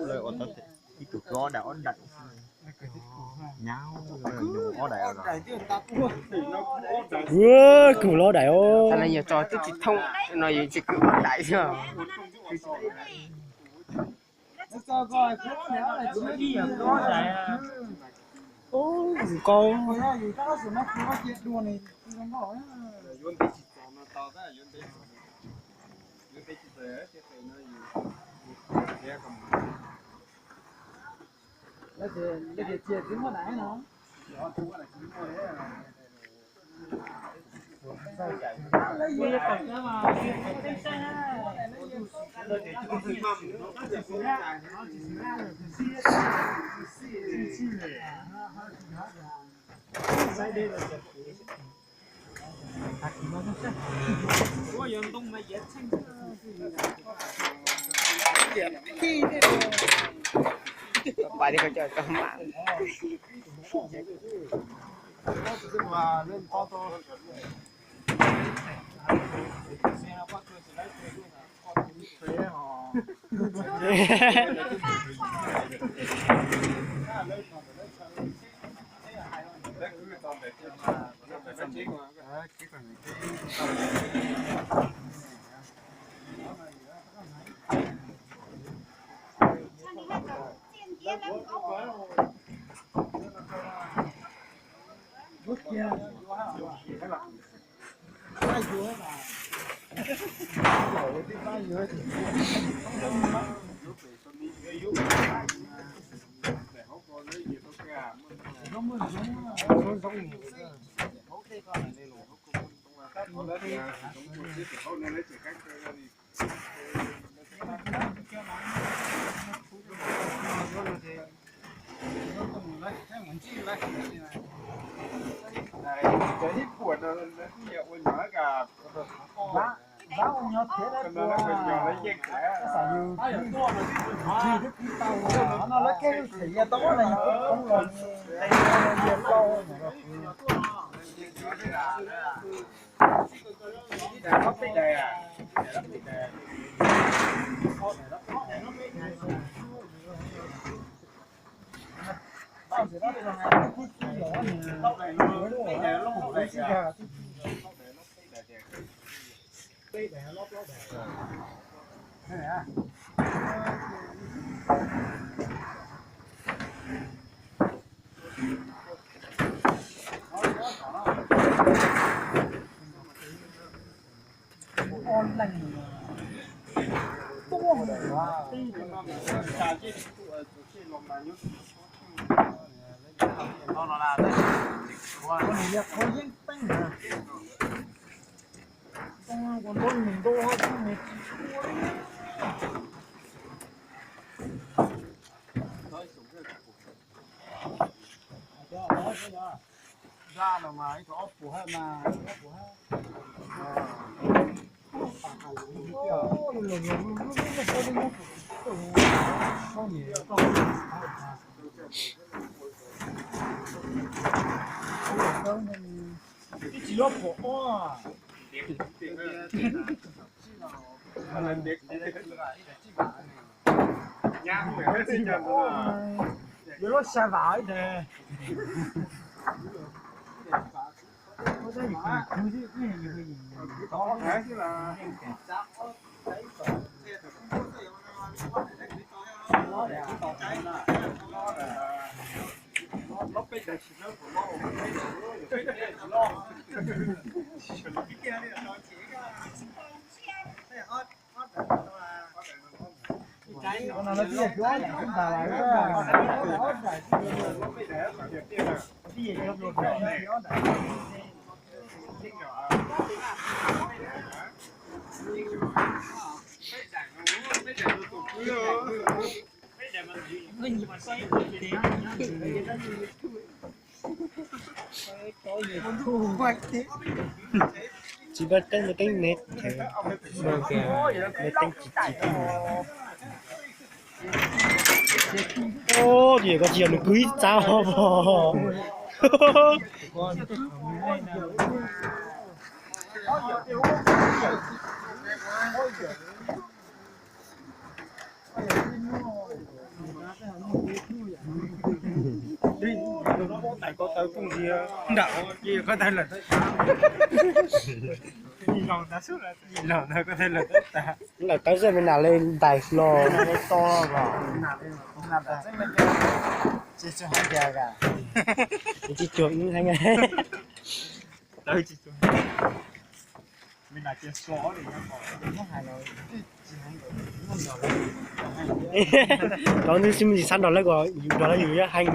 Lawv ua tau ib tug ob daim ob daim. Nyab, ob daim. Kws ob daim os. Thaum no yog tso twb tsis thooj no, yus tsis kws ob daim xwb. Nqau. Pais li ko cov tau mas. Yuav luab sa vam ib teg. Tsis npaj teeb, npaj teeb me, me teeb tsis tsis. Ub, tias koj tsis yog nws kwv ib txav os. Tawv phooj ywg nram ces koj tawv lawm tawv tas. Ib los ntawd koj tawv lawm tawv tas. Lawm tawv xwb me nas li ntais hlo. Tsis cuag ib heev. Cov nws tsis me ntsis xav nrog lawv, nrog lawv yus heev.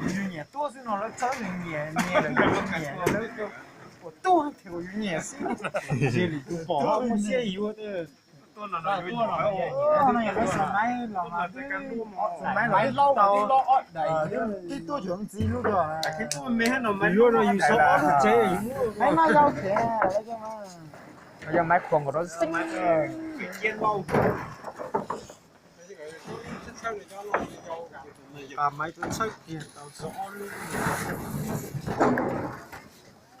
Yus nyiam tuaj xwb no lawv txhawb nws nyiam, nyiam lawm yus nyiam lawv. Ua tuaj thiaj ua yus nyiam xwb. Cia li tus pom muaj siab yus. Tuaj no yog lawv xav maib los mas, xav maib los tau ob daim, twb tuaj cuag ntxiv lub rau. Yus no yus xav ob lub tsev yus muab maib no yau thiab. Yog maib khuam nkaus rau xeeb. Maib tub txhawb kiag tau xav ob lub.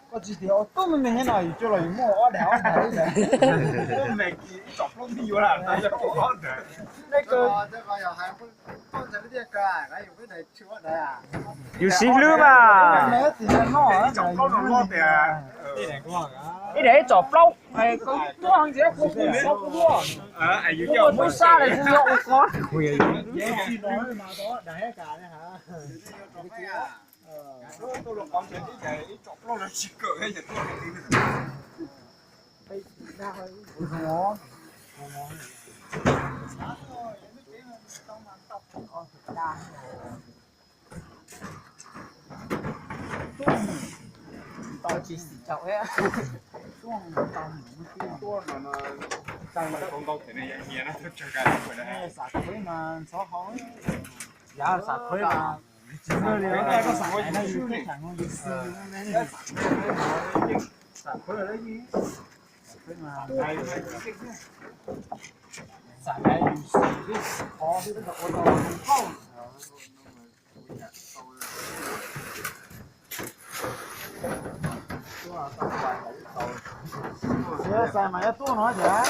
Koj tsis tias ua tub me me thiab no yus coj los yus muab ob daim ob daim ib daim. Ib tsom plaub twb yuav lawm, ob daim. Yus siv hlwb mas. Ib tsom plaub no loj tias, ib daim ib tsom plaub, koj tuaj ntxiv kuv kuv kuv kuv. Kuv ua tub sab li kuv yog ua qhov. Tsis tau tsis xim tsaum thiab. Xav khuab mas ntxhov hau. Yav xav khuab mas tsis muaj li, koj xav khuab no yus twb xam no yus xwb. Xav khuab lawm yeej, xav khuab mas xav yus xwb, qhov twb tau ua tau qauj. Xav mas yuav tuaj no tias.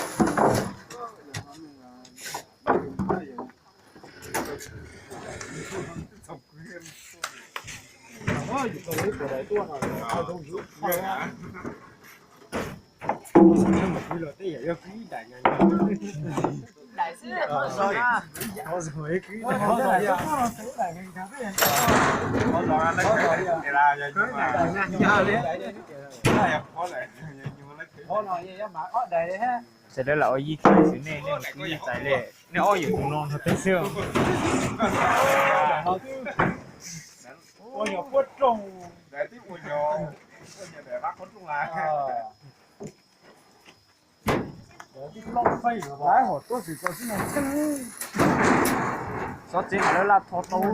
Sawv daws lam ua yij khwv xwb nej, nej kuv tsis txais li, nej ob yawm tus no nrog peb xwb. Lawv hom tuaj tsis tau xwb no. Xov tsev mas lawv laj tho tau.